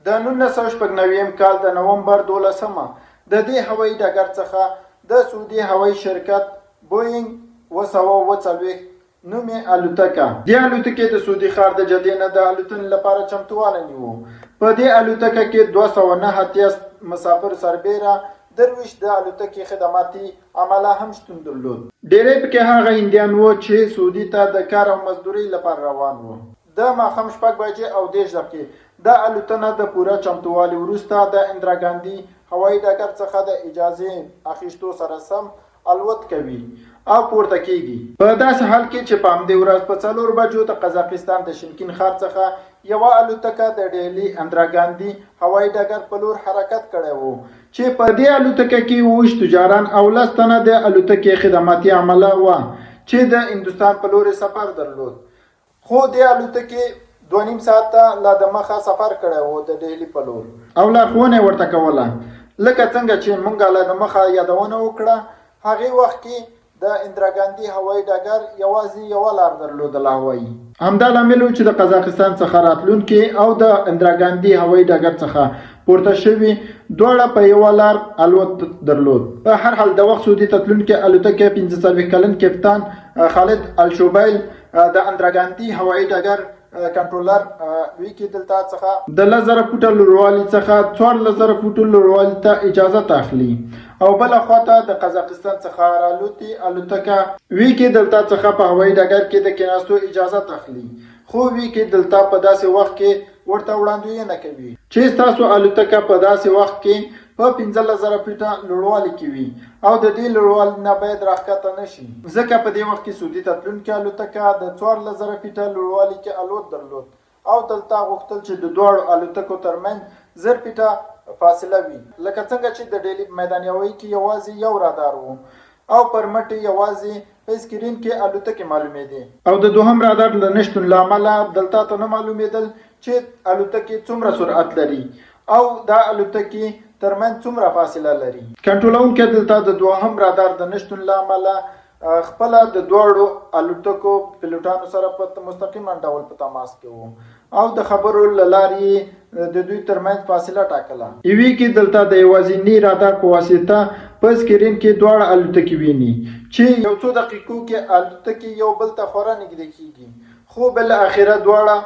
د 1996 م کال د نومبر 12مه د دې هوایي ډګر څخه د سعودي هوایي شرکت بوینګ 747 نومې الوتکه. دې الوتکې د سعودي ښار د جدې نه د الوتنې لپاره چمتووالی نیو. په دې الوتکه کې 289 مسافر سربېره 23 د الوتکې خدماتي عمله هم شتون درلود. ډېری پکې هغه هندیان وو چې سعودي ته د کار او مزدورۍ لپاره روان وو. د ماښام شپږ بجې او 30 دقیقې دا الوتنه د پوره چمتووالي وروسته د اندرا ګاندي هوایي ډګر څخه د اجازې اخیستو سره سم الوت کوي او پورته کېږي. په داسې حال کې چې په همدې ورځ په 4 بجو د قزاقستان د شینکین ښار څخه یوه الوتکه د ډهلي اندرا ګاندي هوایي ډګر په لور حرکت کړی و چې په دې الوتکه کې 27 تجاران او 10 تنه د الوتکې خدماتي عمله وه چې د هندوستان په لور یې سفر درلود. خو دې الوتکې 2.5 ساعته لا د مخه سفر کړی و د ډهلي په لور. او لارښوونه یې ورته کوله. لکه څنګه چې مونږ لا د مخه یادونه وکړه، هغې وخت کې د اندرا ګاندي هوایي ډګر یوازې یوه لار درلودله هوایي. همدا لامل و چې د قزاقستان څخه راتلونکي او د اندرا ګاندي هوایي ډګر څخه پورته شوي دواړه په یوه لار الوت درلود. په هر حال د وخت سعودي ته تلونکې الوتکې 45 کلن کپتان خالد الشوبیل د اندراګاندي هوایي ډګر کنټرولر ویکي دلتا څخه د 10,000 فوټه لوړوالي څخه 14,000 فوټو لوړوالي ته اجازه اخلي او بل خواته د قزاقستان څخه رالوتې الوتکه ویکي دلتا څخه په هوایي ډګر کې د کیناستو اجازه اخلي، خو ویکي دلتا په داسې وخت کې ورته وړاندوینه کوي چې ستاسو الوتکه په داسې وخت کې په 15,000 فټه لوړوالي کې وي او د دې لوړوالي نه باید راښکته نه شي، ځکه په دې وخت کې سعودي ته تلونکې الوتکه د 14,000 فټه لوړوالي کې الوت درلود او دلتا غوښتل چې د دواړو الوتکو ترمنځ 1000 فټه فاصله وي. لکه څنګه چې د ډیلي په میدان هوایي کې یوازې یو رادار و او پر مټ یې یوازې په سکرین کې الوتکې معلومېدې، او د دوهم رادار له نشتون له امله دلتا ته نه معلومېدل چې الوتکې څومره سرعت لري او دا الوتکې ترمنځ څومره فاصله لري. کنټرولونکی دلته د دوهم رادار د نشتون له امله خپله د دواړو الوتکو پیلوټانو سره په مستقیما ډول په تماس کې وو او د خبرو له لارې یې د دوی ترمنځ فاصله ټاکله. یوې کې دلته د یوازیني رادار په واسطه په سکرین کې دواړه الوتکې ویني چې یو څو دقیقو کې الوتکې یو بل ته خورا نږدې کیږي، خو بالاخره دواړه.